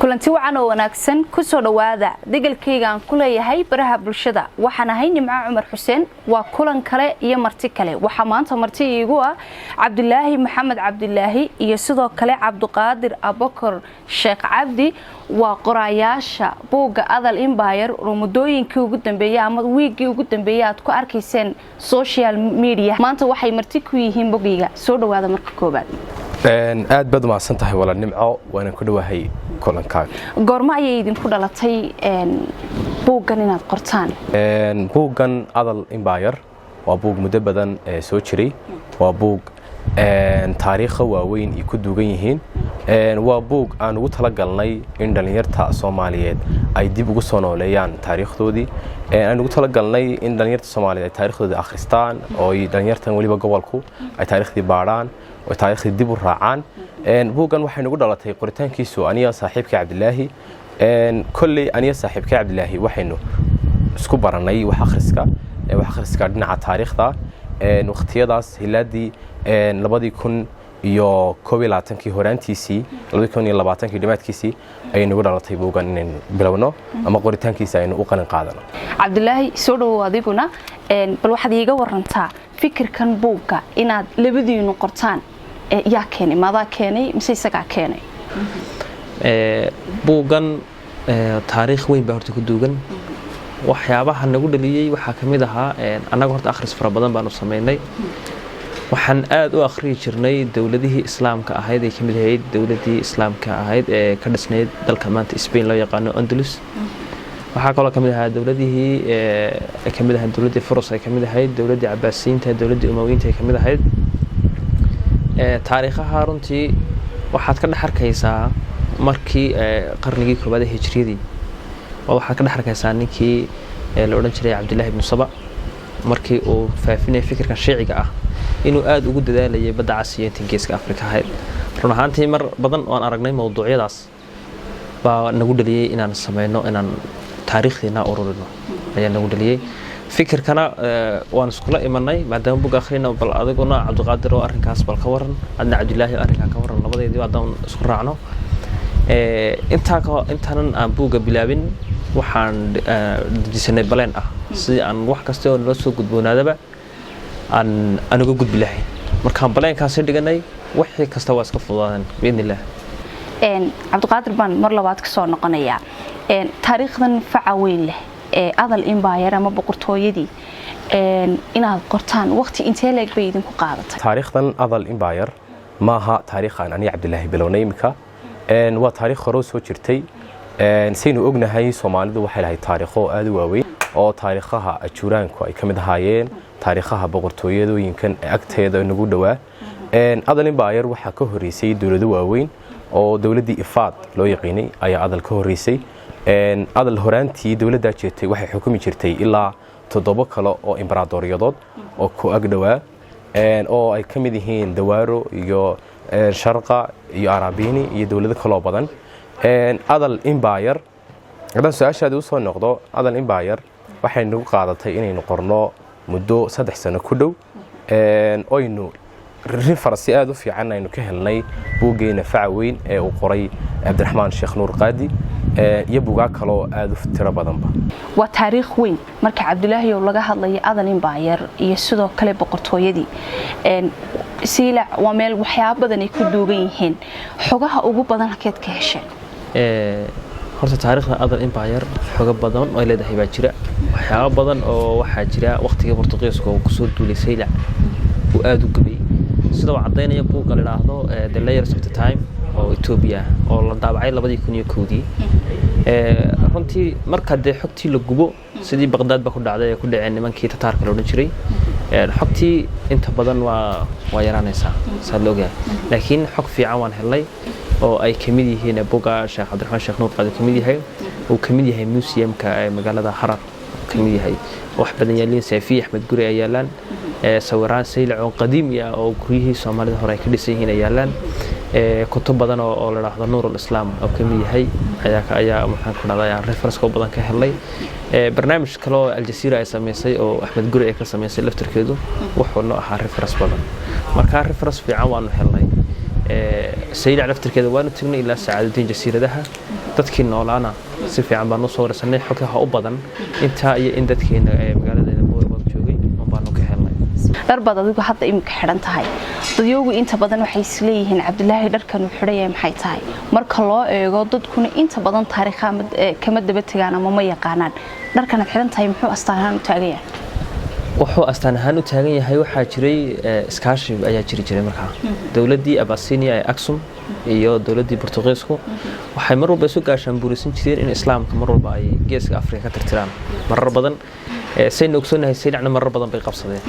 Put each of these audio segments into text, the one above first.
Kulanti wacan oo wanaagsan, kusoo dhowaada degalkayga aan ku leeyahay baraha bulshada. Waxaan ahay Nimco Cumar Xuseen. Waa kulan kale iyo marti kale. Waxaa maanta marti iigu ah Cabdilaahi Maxamed Cabdilaahi iyo sidoo kale Cabdiqaadir Abakor Sheekh Cabdi. Waa qoraayaasha buugga Adal Empire oo muddooyinkii ugu dambeeyey ama wiiggii ugu dambeeyey aad ku arkayseen social media. Maanta waxay marti ku yihiin bogayga. Soo dhowaada marka koobaad. Aad baad umahadsan tahay, walaal Nimco. Waana ku dhowahay kulankaaga. Goormo ayay idinku dhalatay buuggan inaad qortaan? Buuggan Adal Empire waa buug muddo badan soo jiray. Waa buug taariikha waaweyn ay ku duugan yihiin. Waa buug aan ugu talagalnay in dhallinyarta Soomaaliyeed ay dib ugu soo nooleeyaan taariikhdoodii, aan ugu talagalnay in dhallinyarta Soomaaliyeed ay taariikhdooda akhristaan, oo ay dhallinyartan weliba gobolku ay taarikhdii baadhaan oo taarikhdii dib u raacaan. Buuggan waxay nagu dhalatay qoritaankiisu aniga saaxiibka Cabdilaahi. Kolley aniga saaxiibka Cabdilaahi waxaynu isku baranay wax akhriska, wax akhriska dhinaca taariikhda. Waqtiyadaas hilaadii 2021-kii horaantiisii, 2020-kii dhammaadkiisii ayay nagu dhalatay buuggan inaynu bilowno ama qoritaankiisa aynu u qalin qaadano. Cabdilaahi, soo dhowow adiguna. Bal waxaad iiga warantaa fikirkan buugga inaad labadiinu qortaan yaa keenay? Maadaa keenay mise isagaa keenay? Buuggan taariikh weyn baa horta ku duugan. Waxyaabaha nagu dhaliyey waxaa ka mid ahaa, annaga horta akhris fara badan baanu samaynay. Waxaan aada u akhriyi jirnay dowladihii islaamka ahayd, ay ka mid ahayd dowladdii islaamka ahayd ee ka dhisnayd dalka maanta Spain loo yaqaano, Andalus. Waxaa kaloo ka mid ahaa dowladihii ay ka mid ahayd dowladdii Furus, ay ka mid ahayd dowladdii Cabaasiyiinta, dowladdii Umawiyiinta ay ka mid ahayd. Taariikhaha runtii waxaad ka dhex arkaysaa markii qarnigii koowaad ee hijriyadii, oo waxaad ka dhex arkaysaa ninkii la odhan jiray Cabdillahi ibnu Saba, markii uu faafinayay fikirkan shiiciga ah, inuu aada ugu dadaalayay Badda Cas iyo intii Geeska Afrika ahayd. Run ahaantii, mar badan oo aan aragnay mowduucyadaas baa nagu dhaliyey inaan sameyno, inaan taariikhdiina ururino ayaa nagu dhaliyey. Fikirkana waan iskula imanay maadaama bug akhrina. Bal adiguna, Cabdiqaadir, oo arrinkaas bal ka waran, adna, Cabdilaahi, arrinkaa ka waran, labadeedii haddaan isku raacno. Intaa intaanan aan buugga bilaabin, waxaan dejisanay plan ah sidii aan wax kasta oo nala soo gudboonaadaba aan uga gudbi lahayn. Markaan plankaasi dhiganay, wixii kasta waa iska fududaadeen, biidni illah. Cabdiqaadir baan mar labaad ka soo noqonayaa. Taariikhdan faca weyn leh ee Adal Empire ama boqortooyadii inaad qortaan, waqti intee leeg bay idinku qaadatay? Taariikhdan Adal Empire maaha taariikh aan aniga Cabdilaahi bilownay iminka. Waa taariikh hore soo jirtay. Saynu ognahay, Soomaalidu waxay lahayd taariikho aada u waaweyn, oo taariikhaha Ajuuraanku ay ka mid ahaayeen, taariikhaha boqortooyadooyinkan agteeda nagu dhowaa. Adal Empire waxaa ka horreysay dowlado waaweyn, oo dowladdii Ifaad loo yaqiinay ayaa Adal ka horreysay. Adal horaantii dowladdaa jirtay waxay xukumi jirtay ilaa toddobo kale oo imbaraadoriyadood oo ku ag dhowaa, oo ay ka mid yihiin Dawaaro iyo Sharqa iyo Arabini iyo dowlado kaloo badan. Adal Empire, haddaan su-aashaadii usoo noqdo, Adal Empire waxay nagu qaadatay inaynu qorno muddo 3 sano ku dhow, oynu reference aada u fiican aynu ka helnay buuggeena faca weyn ee uu qoray Cabdiraxmaan Sheekh Nuur Qaadi iyo buugaag kaloo aada u tiro badanba. Waa taariikh weyn marka, Cabdilaahi, oo laga hadlayo Adal Empire iyo sidoo kale boqortooyadii Siilac. Waa meel waxyaaba badan ay ku duugan yihiin. Xogaha ugu badan halkeed ka hesheen? Horta taariikhda Adal Empire xogo badan oo ay leedahay baa jira. Waxyaabo badan oo waxaa jira waqtigii Bortuqiiska uu kusoo duulay Saylac uu aada u gubay, sida uu caddaynaya buugga la idhaahdo The Layers of the Time oo Etoobiya, oo la daabacay 2001-dii. Runtii marka dee xogtii la gubo, sidii Baqdaad ba ku dhacday ee ku dhaceen nimankii Tataarka la odhan jiray, xogtii inta badan waa yaraanaysaa, saa la ogyahay. Laakiin xog fiican waan helnay, oo ay kamid yihiin buga Sheekh Cabdiraxmaan Sheekh Nuur Qaadi kamid yahay, uu kamid yahay museumka ee magaalada Harar kamid yahay, wax badan yaaliin, Saafiye Axmed Guri ay yaalaan, sawiraan Saylac oo qadiimi ah oo guryihii Soomaalida hore ay ka dhisan yihiin ay yaalaan, kutub badan oo la dhahdo Nuur Islaam oo kamid yahay ayaa, maxaan ku dhahdaa, ayaan reference badan ka helnay. Barnaamij kale oo Aljazeera ay samaysay oo Axmed Guri ay ka samaysay laftarkeedu wuxuu noo ahaa reference badan. Marka reference fiican waanu helnay. Saylac laftarkeeda waanu tagnay, ilaa Sacaadudiin jasiiradaha. Dadkii noolaana si fiican baan usoo warsanay. Xogtaha u badan intaa iyo in dadkeena ee magaaladeena Boorama joogay un baanu ka helnay. Dhar baad adigu hadda iminka xidhan tahay. Dadyoogu inta badan waxay isleeyihiin, "Cabdilaahi dharkan uu xidhan yahay maxay tahay?" Marka loo eego, dadkuna inta badan taariikha kama daba tegaan ama ma yaqaanaan. Dharkanaad xidhan tahay muxuu astaan ahaan u taagan yahay? Wuxuu astaan ahaan u taagan yahay, waxaa jiray iskaashi ayaa jiri jiray. Markaa dowladdii Abasinia ee Aksum iyo dowladdii Bortuqiisku waxay mar walba isu gaashaan buurisan jireen in Islaamka mar walba ay Geeska Afrika ka tirtiraan. Marar badan, saynu ogsoonahay, Saylacna marar badan bay qabsadeen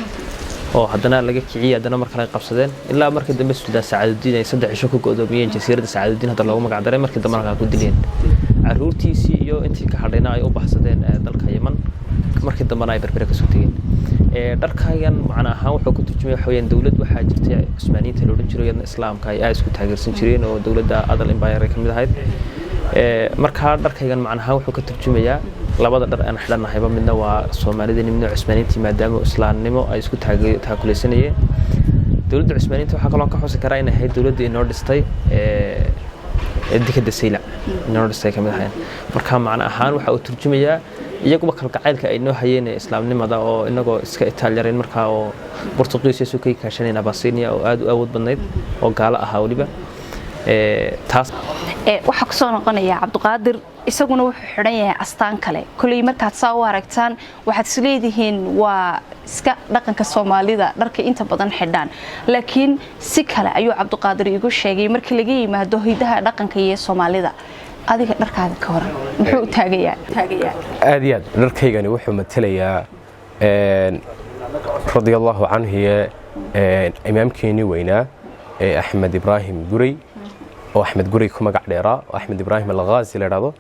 oo haddana laga kiciyey, haddana mar kale ay qabsadeen, ilaa markii dambe Suldaan Sacaadudiin ay 3 cisho ku go'doomiyeen jasiiradda Sacaadudiin hadda loogu magac daray. Markii dambe halkaa ku dileen caruurtiisii iyo intii ka hadhayna ay u baxsadeen dalka Yeman, markii dambena ay Berbere kasoo tegeen. Dharkaygan macna ahaan wuxuu ku turjumaya waxa weeyaan, dowlad waxaa jirtay Cusmaaniyiinta la odhan jiray, iyadna Islaamka ay aad isku taageersan jireen oo dowladda Adal Empire ay ka mid ahayd. Markaa dharkaygan macna ahaan wuxuu ka turjumayaa labada dhar aan xidhanahayba, midna waa Soomaalida, midna Cusmaaniyiintii, maadaama Islaamnimo ay isku taakuleysanayeen dowladda Cusmaaniyiinta. Waxaa kaloo ka xusi karaa inay ahayd dowladda inoo dhistay dekeda Saylac, inoo dhistay ka mid ahayn. Marka macna ahaan waxa uu turjumayaa iyaguba kalgacaylka ay noo hayeen islaamnimada, oo inagoo iska itaalyarayn markaa oo Bortuqiis isu kay kaashanayn Abasinia oo aad u awood badnayd oo gaalo ahaa weliba taas. Waxaa kusoo noqonaya Cabdiqaadir. Isaguna wuxuu xidhan yahay astaan kale. Koley markaad saa u aragtaan waxaad isleedihiin waa iska dhaqanka Soomaalida dharka inta badan xidhaan, laakiin si kale ayuu Cabdiqaadir igu sheegay markii laga yimaado hidaha dhaqanka iyo Soomaalida. Adiga dharkaaga ka waran, muxuu u taagayaa? Aad iyo aad, dharkaygani wuxuu matelayaa, radia Allahu canhuye, imaamkeenii weynaa ee Axmed Ibraahim Gurey, oo Axmed Gurey ku magac dheeraa, oo Axmed Ibraahim Alghazi la idhahdo.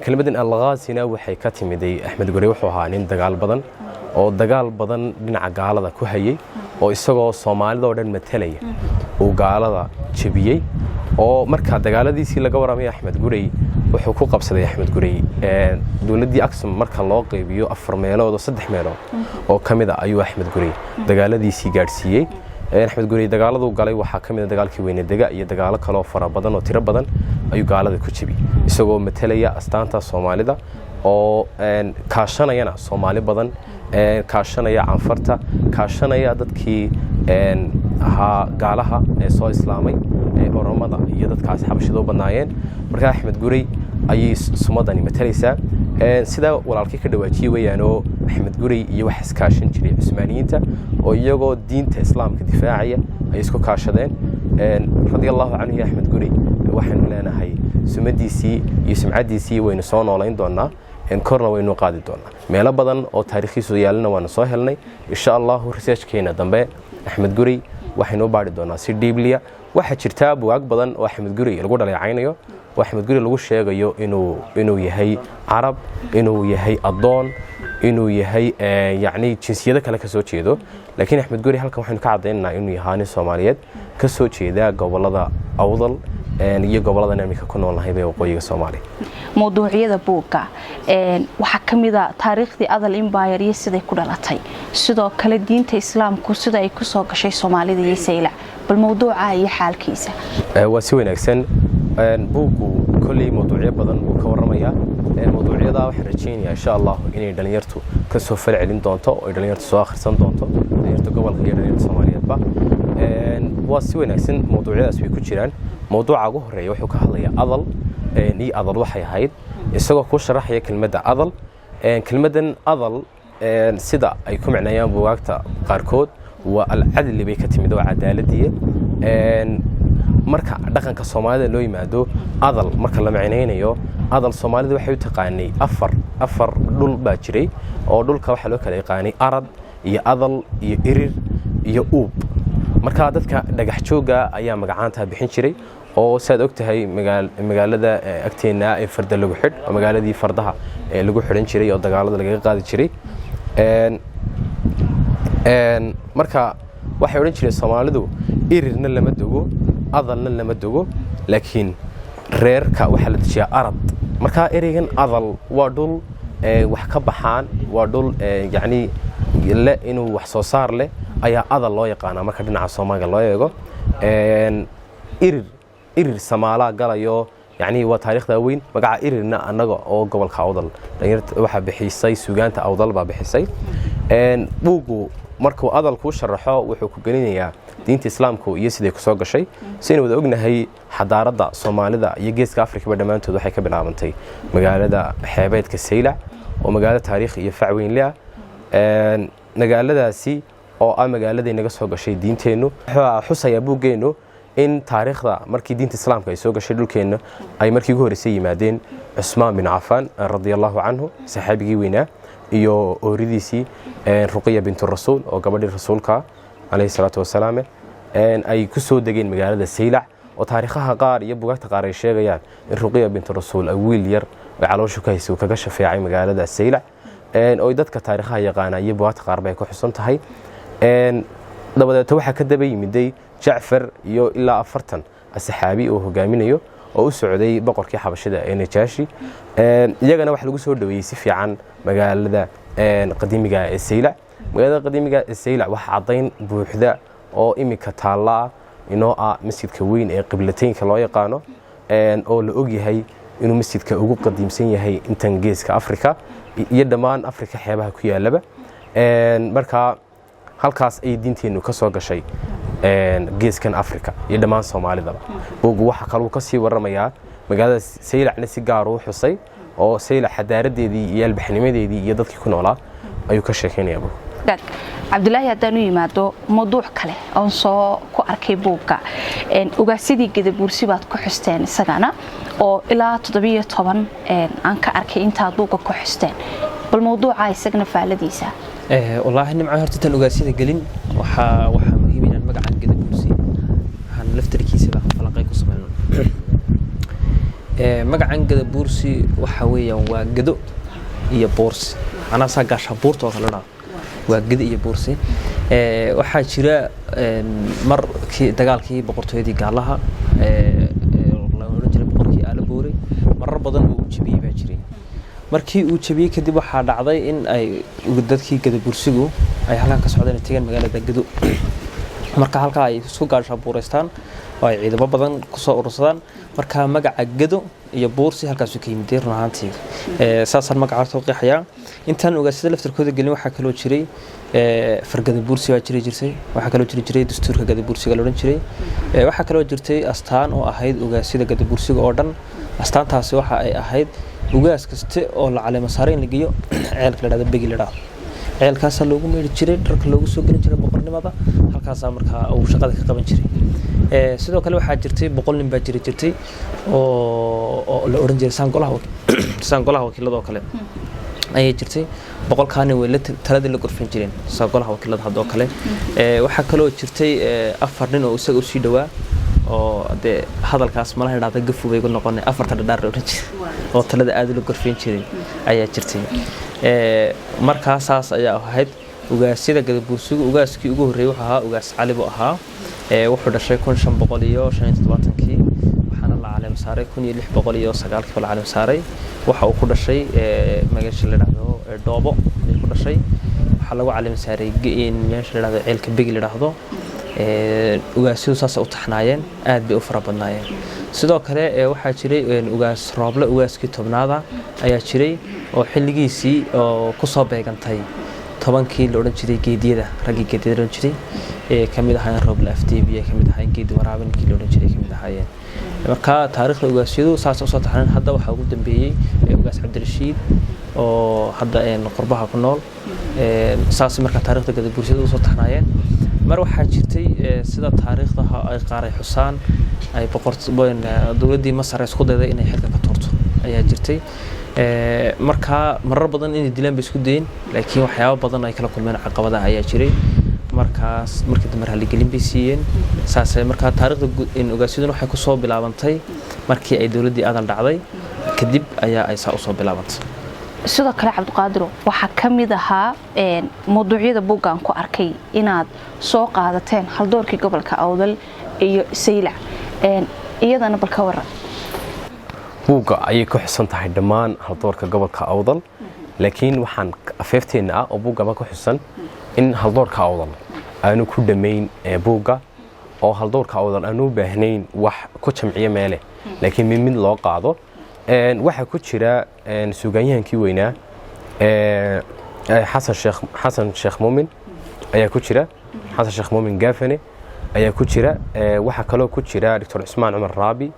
Kelmaddan Alghaazina waxay ka timiday Axmed Gurey wuxuu ahaa nin dagaal badan oo dagaal badan dhinaca gaalada ku hayay, oo isagoo Soomaalida oo dhan matalaya uu gaalada jebiyey. Oo marka dagaaladiisii laga warramay, Axmed Gurey wuxuu ku qabsaday, Axmed Gurey, dowladdii Aksum marka loo qaybiyo afar meelood oo saddex meelood oo ka mid a ayuu Axmed Gurey dagaaladiisii gaadhsiiyey. Axmed Gurey dagaaladuu galay waxaa ka mid a dagaalkii Weynedega iyo dagaalo kaleoo fara badan oo tiro badan ayuu gaalada ku jebiyey, isagoo matalaya astaanta Soomaalida oo kaashanayana Soomaali badan, kaashanaya Canfarta, kaashanaya dadkii ahaa gaalaha ee soo islaamay ee Oromada iyo dadkaas Xabashida u badnaayeen. Markaa Axmed Gurey ayay sumadani matalaysaa. Sidaa walaalkii ka dhawaajiyey weeyaanoo, Axmed Gurey iyo wax iskaashan jiray Cusmaaniyiinta, oo iyagoo diinta Islaamka difaacaya ay isku kaashadeen. Radia Allahu canhu iyo Axmed Gurey, waxaynu leenahay sumadiisii iyo sumcaddiisii waynu soo noolayn doonaa, korna waynu qaadi doonaa. Meelo badan oo taariikhiisu yaalana waanu soo helnay. Insha Allahu researchkeena dambe Axmed Gurey waxaynu u baari doonaa si deeply. Waxaa jirtaa bugaag badan oo Axmed Gurey lagu dhaleecaynayo, oo Axmed Gurey lagu sheegayo inuu yahay Carab, inuu yahay addoon, inuu yahay yacni jinsiyado kale ka soo jeedo. Laakiin Axmed Gurey halkan waxaynu ka caddaynaynaa inuu yahaa nin Soomaaliyeed, ka soo jeeda gobollada Awdal iyo gobolladan imika ku noolnahay ee waqooyiga Soomaaliya. Mawduucyada buugga waxaa ka mid a taariikhdii Adal Empire iyo siday ku dhalatay, sidoo kale diinta Islaamku sida ay ku soo gashay Soomaalida iyo Saylac. Bal mawduuca iyo xaalkiisa. Waa si wanaagsan. Buuggu kolley mawduucyo badan buu ka warramayaa. Mawduucyada waxaan rajaynayaa, insha Allah, inay dhalinyartu ka soo falcelin doonto oo ay dhalinyartu soo akhrisan doonto, dhalinyarta gobolka iyo dhalinyarta Soomaaliyeedba. Waa si wanaagsan, mawduucyadaas way ku jiraan. Mawduuca ugu horeeya wuxuu ka hadlayaa Adal iyo Adal waxay ahayd, isagoo ku sharaxaya kelmadda Adal. Kelmaddan Adal, sida ay ku micneeyaan buugaagta qaarkood, waa alcadli bay ka timid, oo cadaaladiya. Marka dhaqanka Soomaalida loo yimaado, Adal marka la micnaynayo, Adal Soomaalida waxay u taqaanay afar dhul baa jiray, oo dhulka waxaa loo kala yaqaanay Arad iyo Adal iyo Irir iyo Uub. Marka dadka dhagax joogga ayaa magacaantaa bixin jiray, oo saad og tahay magaalada agteenna ee Farda lagu xidh oo magaaladii fardaha ee lagu xidhan jiray oo dagaalada lagaga qaadi jiray. Marka waxay odhan jireen Soomaalidu, Irirna lama dogo, Adalna lama dogo, laakiin reerka waxaa la dejiyaa Arad. Marka ereygan Adal waa dhul wax ka baxaan, waa dhul yacni le inuu wax soo saar leh ayaa Adal loo yaqaanaa marka dhinaca Soomaaliga loo eego. Irir, Irir samaalaa galayo, yacni Yacni waa taariikhda weyn. Magaca Irirna annaga oo gobolka Awdal dhalinyarta waxaa bixisay, suugaanta Awdal baa bixisay. Buuggu markuu Adal kuu sharaxo, wuxuu ku gelinayaa diinta Islaamku iyo siday kusoo gashay. Sidaynu wada ognahay, xadaaradda Soomaalida iyo Geeska Afrikaba dhammaantood waxay ka bilaabantay magaalada xeebeedka Saylac, oo magaalo taariikh iyo fac weyn leh ah. Magaaladaasi oo ah magaaladay naga soo gashay diinteennu. Wuxuu xusayaa buuggeennu in taariikhda markii diinta Islaamka ay soo gashay dhulkeenna ay markii ugu horreysay yimaadeen Cusmaan bin Cafaan radia Allahu canhu, saxaabigii weynaa, iyo ooridiisii Ruqiya bintu Rasuul, oo gabadhii Rasuulka calayhi salaatu wasalaam, ay ku soo degeen magaalada Saylac, oo taariikhaha qaar iyo bugaagta qaar ay sheegayaan in Ruqiya bintu Rasuul ay wiil yar oo caloosha ku haysay uu kaga shafeecay magaalada Saylac, oo dadka taariikhaha yaqaana iyo bugaagta qaarba ay ku xusan tahay. Dabadeeto waxaa ka daba yimiday Jacfar iyo ilaa 40 saxaabi oo hogaaminayo oo u socday boqorkii Xabashida ee Najaashi. Iyagana waxaa lagu soo dhaweeyey si fiican magaalada qadiimiga ee Saylac. Magaalada qadiimiga ee Saylac waxaa caddayn buuxda oo iminka taalla ah inoo ah masjidka weyn ee Qiblateynka loo yaqaano, oo la ogyahay inuu masjidka ugu qadiimsan yahay intan Geeska Afrika iyo dhammaan Afrika xeebaha ku yaalaba. Markaa halkaas ayay diinteennu ka soo gashay geeskan Afrika iyo dhammaan Soomaalidaba. Buuggu waxaa kaluu ka sii warramayaa magaalada Saylacna si gaar uu xusay, oo Saylac xadaaradeedii iyo albaxnimadeedii iyo dadkii ku noolaa ayuu ka sheekaynaya buug. Cabdulaahi, haddaan u yimaado mawduuc kale oon soo ku arkay buugga, ugaasyadii Gadabuursi baad ku xusteen isagana, oo ilaa 17 aan ka arkay intaad buugga ku xusteen. Bal mawduuca isagana faaladiisa. Wallaahi Nimco, horta tan ugaasyada gelin, waxaa muhiim inaan magacan Gadabuursi aan laftarkiisaba falanqey ku samayno. Magacan Gadabuursi waxa weeyaan waa gado iyo buursi, macnaha saa gaashaa buurta oo kale dhaa, waa gado iyo buursi. Waxaa jira markii dagaalkii boqortooyadii Gaalaha la odhan jiray boqorkii Aala Boorey marar badan oo uu jebiyey baa jiray. Markii uu jebiyey kadib, waxaa dhacday in ay dadkii Gadabursigu ay halkan ka socdeen, ay tegeen magaalada Gado. Marka halkaa ay isku gaashaa buureystaan oo ay ciidamo badan kusoo urursadaan. Marka magaca gado iyo buursi halkaasuu ka yimid run ahaantii. Saasaan magaca horta u qeexayaa. Intaan ogaasyada laftarkooda gelin, waxaa kaloo jiray fargada buursi baa jiri jirtay. Waxaa kaloo jiri jiray dastuurka Gadabuursiga la odhan jiray. Waxaa kaloo jirtay astaan oo ahayd ogaasyada Gadabuursiga oo dhan. Astaantaasi waxa ay ahayd ugaas kaste oo la caleemo saaray in la geeyo ceelka la dhahdo Begi la dhahdo. Ceelkaasaa loogu meydhi jiray, dharka loogu soo gelin jiray boqornimada, halkaasaa markaa uu shaqada ka qaban jiray. Sidoo kale waxaa jirtay 100 nin baa jiri jirtay oo la odhan jiray saan golaha wakiilada oo kale ayay jirtay. 100-kaa nin way la taladii la gorfin jireen saa golaha wakiilada hadda oo kale. Waxaa kaloo jirtay afar nin oo isaga usii dhowaa, oo dee hadalkaas malaha idhahda gafu bay ku noqonay, afarta dhadhaar la odhan jiray oo talada aad ula gorfin jiray ayaa jirtay. Markaa saas ayaa ahayd ugaasyada Gadabuursigu. Ugaaskii ugu horreeyey wuxuu ahaa Ugaas Cali buu ahaa. Wuxuu dhashay 1575-kii, waxaana la caleem saaray 1609-kii la caleem saaray. Waxa uu ku dhashay meesha la dhahdo Dhoobo ayuu ku dhashay. Waxaa lagu caleem saaray meesha la dhahdo ceelka Begi la dhahdo. Ugaasyadu saasay u taxnaayeen, aad bay u fara badnaayeen. Sidoo kale waxaa jiray Ugaas Rooble, ugaaskii 10aada ayaa jiray, oo xilligiisii oo kusoo beegantay 10-kii la odhan jiray geediyada, raggii geediyada la odhan jiray ee ka mid ahaayeen Rooble Afdeebi, ay ka mid ahaayeen Geedi Waraabe ninkii la odhan jiray ka mid ahaayeen. Marka taariikhda ugaasyadu saas usoo taxneen. Hadda waxaa ugu dambeeyey Ugaas Cabdirashiid oo hadda qurbaha ku nool. Saas marka taariikhda Gadabuursiyadu usoo taxnaayeen. Mar waxaa jirtay, sida taariikhda ay qaar ay xusaan, ay boqor dowladdii Masar isku dayday inay xilka ka tuurto ayaa jirtay. Markaa marar badan inay dilaan bay isku dayeen, laakiin waxyaabo badan ay kala kulmeen caqabadaha ayaa jiray. Markaas markii dambe raaligelin bay siiyeen. Saasay markaa taariikhda ogaasyaduna waxay kusoo bilaabantay markii ay dowladdii Aadan dhacday kadib ayaa ay saa usoo bilaabantay. Sidoo kale, Cabdiqaadiro, waxaa ka mid ahaa mawduucyada buuggaan ku arkay inaad soo qaadateen haldoorkii gobolka Awdal iyo Saylac. Iyadana bal ka waran. Buugga ayay ku xusan tahay dhammaan haldoorka gobolka Awdal, laakiin waxaan afeefteenna ah oo buuggaba ku xusan in haldoorka Awdal aanu ku dhammayn buugga, oo haldoorka Awdal aanu u baahnayn wax ku jamciyo meele. Laakiin mid mid loo qaado, waxaa ku jira suugaanyahankii weynaa Xasan Sheekh, Xasan Sheekh Muumin ayaa ku jira, Xasan Sheekh Muumin Gaafane ayaa ku jira. Waxaa kaloo ku jira Doctor Cusmaan Cumar Raabi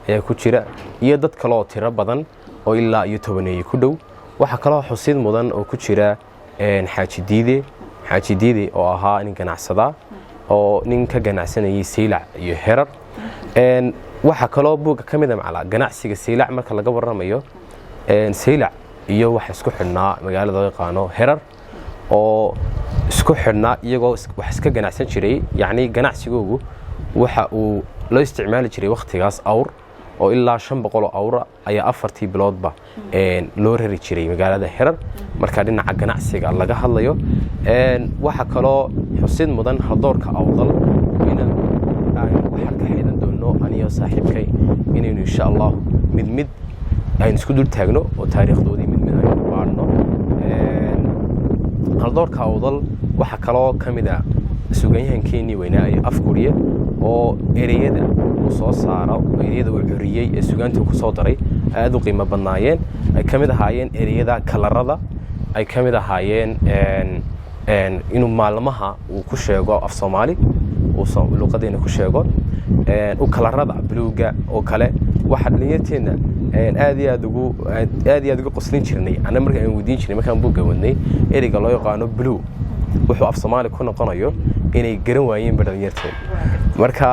ayaa ku jira, iyo dad kale oo tiro badan oo ilaa iyo 10-eeye ku dhow. Waxaa kaloo xusid mudan oo ku jira Xaaji Diide, Xaaji Diide oo ahaa nin ganacsadaa oo nin ka ganacsanayay Saylac iyo Herar. Waxaa kaloo buugga ka mid a macalaa ganacsiga Saylac. Marka laga warramayo Saylac iyo waxa isku xidhnaa magaalada loo yaqaano Herar oo isku xidhnaa, iyagoo wax iska ganacsan jiray. Yacni ganacsigoogu waxa uu loo isticmaali jiray wakhtigaas awr, oo ilaa 500 oo awra ayaa 4tii biloodba loo rari jiray magaalada Herar. Marka dhinaca ganacsiga laga hadlayo, waxaa kaloo xusid mudan haldoorka Awdal inaan aynu waxaan ka xidhan doono aniyo saaxiibkay inaynu insha Allah mid mid aynu isku dul taagno oo taariikhdoodii mid mid aynu baadhno. Haldoorka Awdal waxaa kaloo ka mid a suugaanyahankeenii weynaa ee Afguriye, oo ereyada uu soo saaro, ereyada uu curiyey ee sugaantii ku soo daray aad u qiimo badnaayeen, ay ka mid ahaayeen ereyada kalarada, ay ka mid ahaayeen inuu maalmaha uu ku sheego af Soomaali, uu luqadeena ku sheego u kalarada buluuga oo kale. Waxaa dhalinyarteenna aad iyo aad ugu aad iyo aad uga qoslin jirnay anna marka aan weydiin jirnay, markaan buugga wadnay, ereyga loo yaqaano blue wuxuu af Soomaali ku noqonayo inay garan waayeenba dhalinyarteena. Marka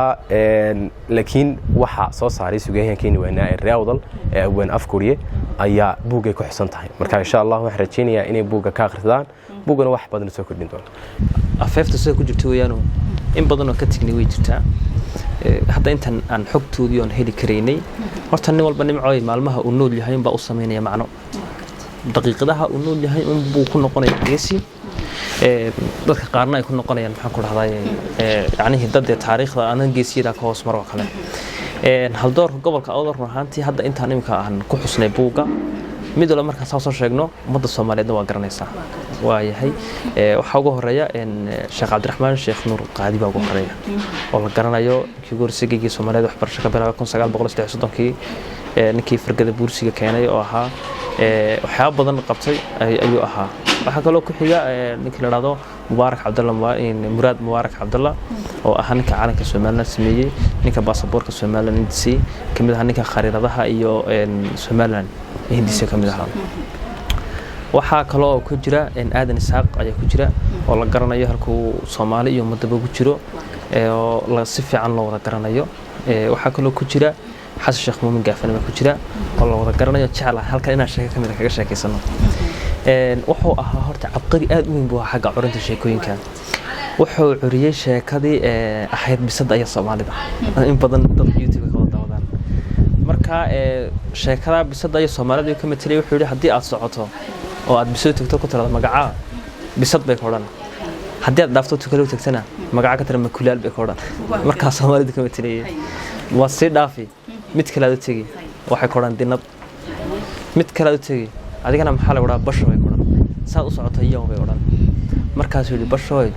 laakiin waxa soo saaray sugayahankeeni weynaa ee reer Awdal ee Abwaan Afguriye ayaa buuggay ku xusan tahay. Marka insha Allah waxaan rajaynayaa inay buugga ka akhrisadaan, buuggana wax badan soo kordhin doono. Afeefta sida ku jirta weeyaanu in badan oo ka tegnay way jirtaa. Hadda intan aan xogtoodii oon heli karaynay, horta nin walba, Nimcooy, maalmaha uu nool yahay unbaa u samaynaya macno, daqiiqadaha uu nool yahay unbuu ku noqonaya geesi. Dadka qaarna ay ku noqonayaan, maxaan ku dhahday, yacnihii dad dee taariikhda aanan geesiyada ka hoos maroo kale. Haldoorka gobolka Awdal, run ahaantii hadda intaan imika aan ku xusnay buugga, mid walba markaan saa soo sheegno, ummadda Soomaaliyeedna waa garanaysaa waa yahay. Waxaa ugu horeeya Sheekh Cabdiraxmaan Sheekh Nuur Qaadi baa ugu horeeya, oo la garanayo, ninkii ugu horreysay geygii Soomaaliyeed waxbarasho ka bilaabay 1933-kii, ninkii fargada buursiga keenay oo ahaa, waxyaabo badan qabtay ayuu ahaa. Waxaa kaloo ku xiga ninkii la dhahdo Mubaarak Cabdalla, Muraad Mubaarak Cabdalla, oo ahaa ninka calanka Somaliland sameeyey, ninka baasaboorka Somaliland hindisay ka mid ahaa, ninka khariiradaha iyo Somaliland hindisay ka mid ahaa. Waxaa kaloo ku jira Aadan Isaaq ayaa ku jira, oo la garanayo halkuu Soomaali iyo ummadaba ku jiro, oo si fiican loo wada garanayo. Waxaa kaloo ku jira Xasan Sheekh Muumin Gaafane baa ku jira, oo la wada garanayo. Jeclahay halkan inaan sheeko kamid a kaga sheekaysano. Wuxuu ahaa horta cabqari aad u weyn buu ahaa xagga curinta sheekooyinka. Wuxuu curiyey sheekadii ahayd bisadda iyo Soomaalida, in badan dadka YouTube ka wada daawadaan. Marka sheekada bisadda iyo Soomaalida ka matelay, wuxuu yidhi: haddii aad socoto oo aad bisad tagto, ku tirada magacaa, bisad bay ka odhan. Haddii aad dhaafto tukalo tagtana, magaca ka tira, makulaal bay ka odhan. Markaa Soomaalida ka matelayay waa sii dhaafi, mid kale aad u tegi, waxay ka odhan dinad. Mid kale aad u tegi, adigana maxaa lagu odhaa? Basho bay ka odhan. Saad u socoto, yow bay odhan. Markaasuu yidhi: bashooy,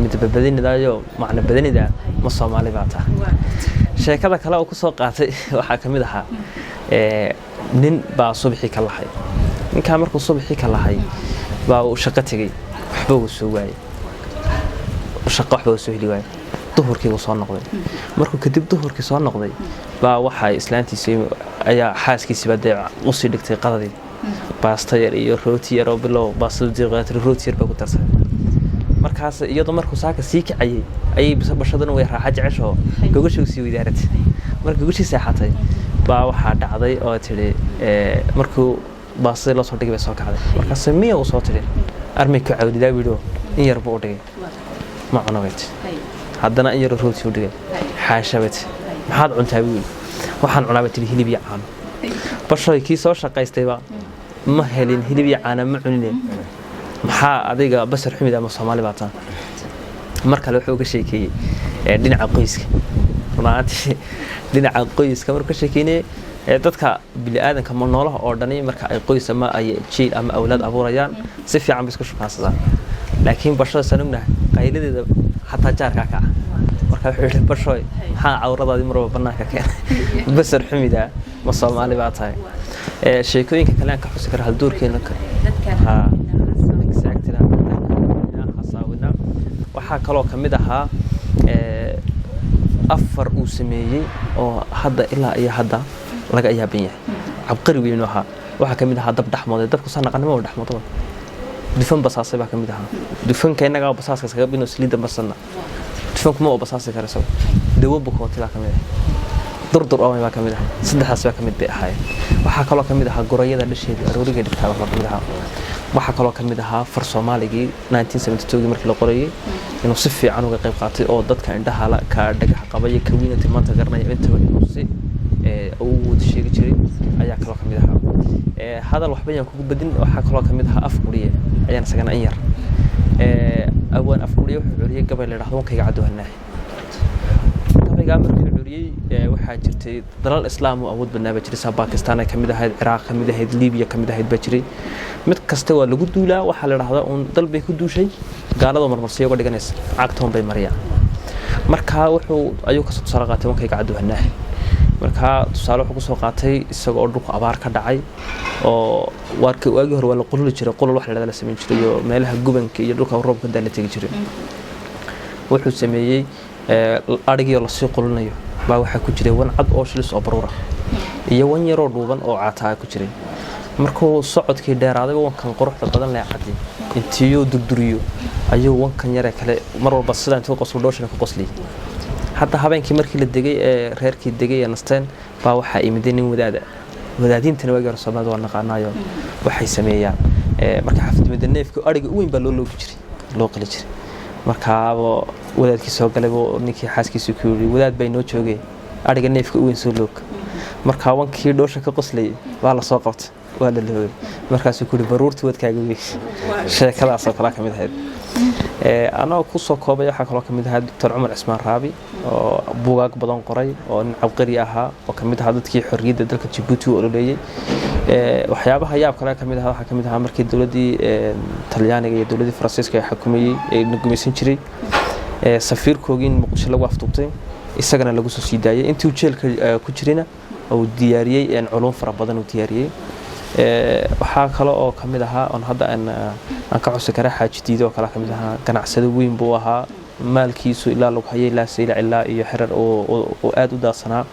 midba badanidaayo macna badanidaa, ma Soomaali baa taha? Sheekada kale oo ku soo qaatay waxaa ka mid ahaa nin baa subaxii ka lahay. Ninkaa markuu subaxii ka lahay baa uu shaqo tegey, waxba uu soo waayey, shaqo waxba uu soo heli waayey. Duhurkii buu soo noqday. Markuu kadib duhurkii soo noqday baa waxaa islaantiisii ayaa xaaskiisiiba dee usii dhigtay qadadii, baasta yar iyo rooti yar oo bilow baastada, rooti yar baa ku darsaday. Markaas iyadoo markuu saaka sii kacayay ayay bashaduna way raaxa jeceshoo gogasha usii weydaaratay. Marka gogashii seexatay baa waxaa dhacday oo tidhi, markuu baastadii loo soo dhigay bay soo kacday. Markaas miya uu soo tidhi, armay ku cawdidaa bidho, in yar buu u dhigay, ma cuno bay tidhi. Haddana in yaroo rooti u dhigay, xaasha bay tidhi. Maxaad cuntaa, buu yidhi. Waxaan cunaa, bay tidhi, hilib iyo caano. Bashoy, kii soo shaqaystayba ma helin, hilib iyo caano ma cunine, maxaa adiga basar xumid ama Soomaali baa taa? Mar kale wuxuu uga sheekeeyey dhinaca qoyska. Run ahaantii dhinaca qoyska markuu ka sheekeynayay, dadka bini'aadanka ma noolaha oo dhani marka ay qoys ama ay jiil ama awlaad abuurayaan, si fiican bay isku shukaansadaan. Laakiin bashada saan ognahay, qayladeeda xataa jaarkaa kaca. Marka Markaa wuxuu yidhi, "Bashoy, maxaa cawradaadii marwalba bannaanka keenay? Basar xumida, ma Soomaali baa tahay?" Sheekooyinka kale aan ka xusi kara haldoorkeena, ha, exactly, hasaawina. Waxaa kaloo ka mid ahaa afar uu sameeyey oo hadda ilaa iyo hadda laga yaaban yahay, cabqari weynu ahaa. Waxaa ka mid ahaa dab dhexmooday. Dabku saa naqanimo dhexmoodo, dufan basaasay baa ka mid ahaa. Dufanka innagaa basaaska iskaga bino, saliidda marsanna, dufanku ma oo basaasi kara isagu. Dawo bukooti baa ka mid ah, durdur oomay baa ka mid ahaa. Saddexdaas baa ka mid bay ahaayeen. Waxaa kaloo ka mid ahaa gorayada dhasheedii arooriga dhigtaa baa ka mid ahaa. Waxaa kaloo ka mid ahaa far Soomaaligii 1972gii markii la qorayay inuu si fiican uga qayb qaatay, oo dadka indhaha la, ka dhagaxa qabaya, ka weyna tilmaanta garanaya, intaba inuu si ugu wada sheegi jiray ayaa kaloo ka mid ahaa. Hadal waxba yaan kugu badin. Waxaa kaloo ka mid ahaa Af Quriye ayaan isagana in yar. Awaan Af Quriye wuxuu curiyey gabay la yidhahdo "Wankayga Caddo Hanaahi". Gabaygaa markii curiyey, waxaa jirtay dalal Islaam oo awood badnaa baa jiray, saa Bakistan ay kamid ahayd, Ciraaq kamid ahayd, Libiya kamid ahayd baa jiray. Mid kasta waa lagu duulaa. Waxaa la dhahdaa uun dal bay ku duushay gaaladoo marmarsiyo uga dhiganaysa, cagtoon bay mariyaan. Markaa wuxuu ayuu kasoo tusaale qaatay "Wankayga Caddo Hanaahi". Markaa tusaale wuxuu kusoo qaatay isaga oo dhulku abaar ka dhacay, oo waarka waagii hore waa la qululi jiray, qulul wax la dhahda la samayn jiray, iyo meelaha gubanka iyo dhulka roobka daa la tegi jiray. Wuxuu sameeyey adhigii oo lasii qulinayo baa waxaa ku jiray wan cad oo shilis oo baruura iyo wan yaroo dhuuban oo caataa ku jiray. Markuu socodkii dheeraadayba, wankan quruxda badan lee cadi intiyuu durduriyo ayuu wankan yaree kale mar walba sidaa intuu qoslo dhooshana ku qosliyay. Hadda habeenkii markii la degay ee reerkii degay ee nasteen baa waxaa imiday nin wadaada. Wadaadiintana waagii hore Soomaalida waa naqaanaayo, waxay sameeyaan marka xaafadnimada neefka ariga u weyn baa loo loogi jiray, loo qali jiray. Markaaba wadaadkii soo galay buu ninkii xaaskiisii ku yidhi, "Wadaad baa inoo joogay, ariga neefka u weyn soo loog." Markaa wankii dhoosha ka qoslayay baa lasoo qabtay, waa la loogay. Markaasuu ku yidhi, "Baruurtii wadkaaga wey." Sheekadaasoo kalaa ka mid ahayd. Anagoo kusoo koobay, waxaa kaloo kamid ahaa Doctor Cumar Cismaan Raabi oo buugaag badan qoray, oo nin cabqari ahaa, oo kamid ahaa dadkii xorriyadda dalka Jabuuti u ololeeyey. Waxyaabaha yaab kale kamid ahaa waxaa kamid ahaa markii dowladdii Talyaaniga iyo dowladdii Faransiiska ay xukumayey ee na gumaysan jiray, safiirkoogii in Muqdisho lagu afduubtay, isagana lagu soo sii daayay. Intii uu jeelka ku jirayna uu diyaariyey culum fara badan uu diyaariyey. Waxaa kale oo kamid ahaa oon hadda aan ka xusi karaa Xaaji Diido oo kale kamid ahaa. Ganacsado weyn buu ahaa, maalkiisu ilaa Lughayo, ilaa Saylac, ilaa iyo Xerar oo aada u daadsanaa.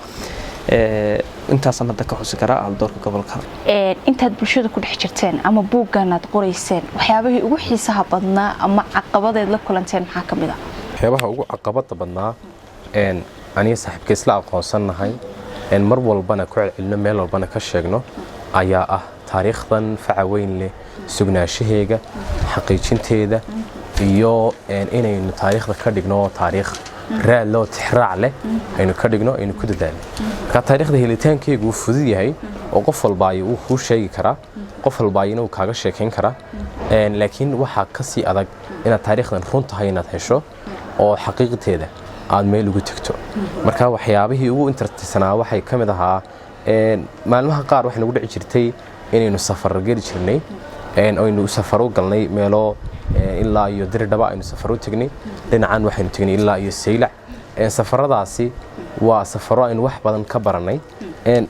Intaasaan hadda ka xusi karaa haldoorka gobolka. Intaad bulshada ku dhex jirteen ama buuggan aad qorayseen, waxyaabihii ugu xiisaha badnaa ama caqabadeed la kulanteen maxaa ka mid ah? Waxyaabaha ugu caqabada badnaa aniga saaxiibka isla aqoonsannahay, mar walbana ku celcelino, meel walbana ka sheegno, ayaa ah taariikhdan faca weyn leh sugnaanshaheega, xaqiijinteeda, iyo inaynu taariikhda ka dhigno taariikh raad loo tixraac leh aynu ka dhigno, aynu ku dadaalno. Marka taariikhda helitaankeegu wuu fudud yahay oo qof walba ayuu wuu kuu sheegi karaa, qof walba ayina wuu kaaga sheekayn karaa, laakiin waxaa ka sii adag inaad taariikhdan run tahay inaad hesho oo xaqiiqteeda aad meel ugu tegto. Marka waxyaabihii ugu intartisanaa waxay ka mid ahaa, maalmaha qaar waxay nagu dhici jirtay inaynu safar geli jirnay, aynu safar u galnay meelo ilaa iyo Diridhaba aynu safar u tegnay, dhinacan waxaynu tegnay ilaa iyo Saylac. Safaradaasi waa safaro aynu wax badan ka baranay.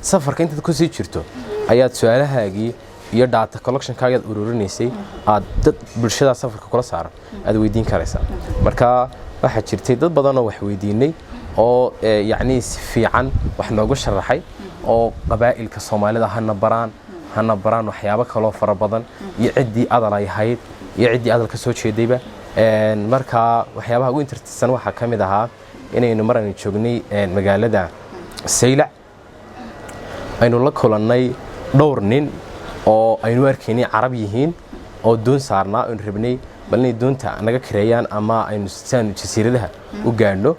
Safarka intaad kusii jirto ayaad su-aalahaagii iyo data collectionkaagaad ururinaysay aad dad bulshada safarka kula saaran aad weydiin karaysaa. Marka waxaa jirtay dad badanoo wax weydiinay oo yacnii si fiican wax noogu sharaxay, oo qabaa'ilka Soomaalida hana baraan waxyaabo kaloo fara badan, iyo ciddii Adal ay ahayd iyo ciddii Adal ka soo jeedayba. Marka waxyaabaha ugu intartisan waxaa ka mid ahaa inaynu mar aynu joognay magaalada Saylac aynu la kulannay dhowr nin oo aynu arkaynay Carab yihiin oo doon saarnaa, aynu rabnay bal inay doonta naga kareeyaan ama aynu siaanu jasiiradaha u gaadhno.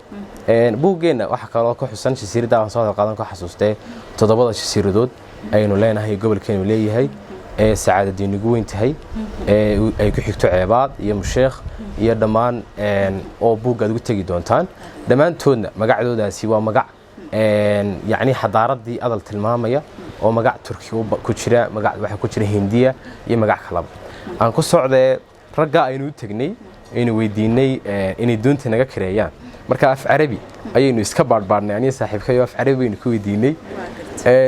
Buuggeenna waxaa kaloo ka xusan jasiiradda aan soo hadal qaadan ka xasuustee, toddobada jasiiradood aynu leenahay gobolkeenu leeyahay, ee Sacaadadiin ugu weyn tahay, ee ay ku xigto Ceebaad iyo Musheekh iyo dhammaan, oo buugga aad ugu tegi doontaan dhammaantoodna. Magacdoodaasi waa magac yacni xadaaradii Adal tilmaamaya, oo magac Turki ku jira, magac waxaa ku jira Hindiya iyo magac kalaba. Aan ku socdee, ragga aynu u tegnay Aynu weydiinay inay doonta naga kareeyaan. Marka af Carabi ayaynu iska baadhbaadhnay, aniga saaxiibkayo af Carabi baynu ka weydiinay.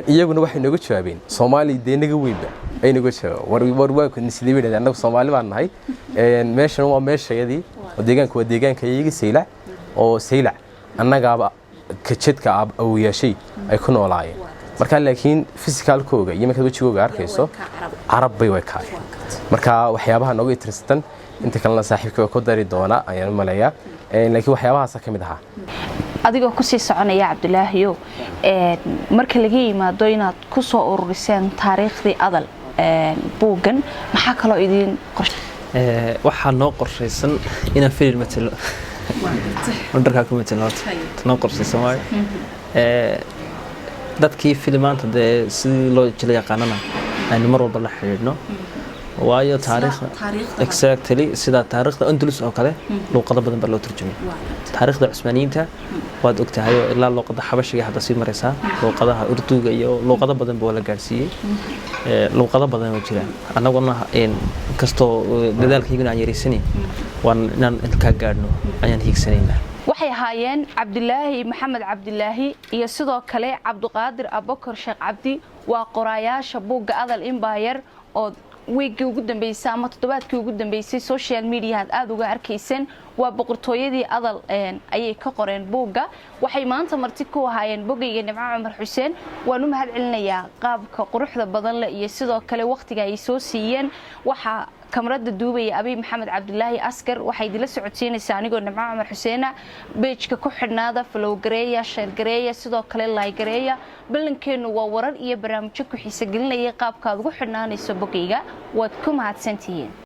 Iyaguna waxay nooga jawaabeen Soomaali dee naga weynba ay nooga jawaabeen. War waa sidee bay dhahdeen, annagu Soomaali baan nahay, meeshan waa meeshayadii oo deegaanka waa deegaanka iyaga Saylac, oo Saylac annagaaba kajadka awoyaashay ay ku noolaayeen. Marka laakiin physicalkooga iyo markaad wejigooga arkayso, Carab bay way kaayeen. Marka waxyaabaha nooga interestan inta kalena saaxiibka ku dari doona ayaan u maleeyaa, laakiin waxyaabahaasa ka mid ahaa. Adigoo kusii soconaya, Cabdilaahiyo, marka laga yimaado inaad ku soo ururiseen taariikhdii Adal buuggan, maxaa kaloo idiin qorshe? Waxaa noo qorshaysan inaan filin matalo, dharkaa ku matalo. Horta noo qorshaysan waayo dadkii filimaanta dee sidii loo jila yaqaanana aynu mar walba la xidhiidhno, waayo taariikhda exactly sida taariikhda Andalus oo kale luuqado badan baa loo turjumay. Taariikhda Cusmaaniyiinta waad ogtahay oo ilaa luuqada Xabashiga hadda sii maraysaa, luuqadaha Urduga iyo luuqado badan ba waa la gaarsiiyey. Luuqado badan waa jiraan. Annaguna inkastoo dadaalkayguna aan yaraysanayn, waan inaan inkaa gaadhno ayaan hiigsanaynaa. Waxay ahaayeen Cabdilaahi Maxamed Cabdilaahi iyo sidoo kale Cabdiqaadir Abakor Sheekh Cabdi, waa qoraayaasha buugga Adal Empire oo wiiggii ugu dambeysay ama toddobaadkii ugu dambeysay social mediahaad aada uga arkayseen. Waa boqortooyadii Adal ayay ka qoreen buugga. Waxay maanta marti ku ahaayeen bogayga Nimco Cumar Xuseen. Waan u mahad celinayaa qaabka quruxda badan leh iyo sidoo kale wakhtiga ay soo siiyeen. Waxaa kamarada duubaya Abiy Maxamed Cabdilaahi Askar. Waxay idinla socodsiinaysaa anigoo Nimco Cumar Xuseena. Pageka ku xidhnaada, follow gareeya, share gareeya, sidoo kale like gareeya. Ballankeennu waa warar iyo barnaamijyo ku xiisogelinaya. Qaabka aad ugu xidhnaanayso bogayga, waad ku mahadsantihiin.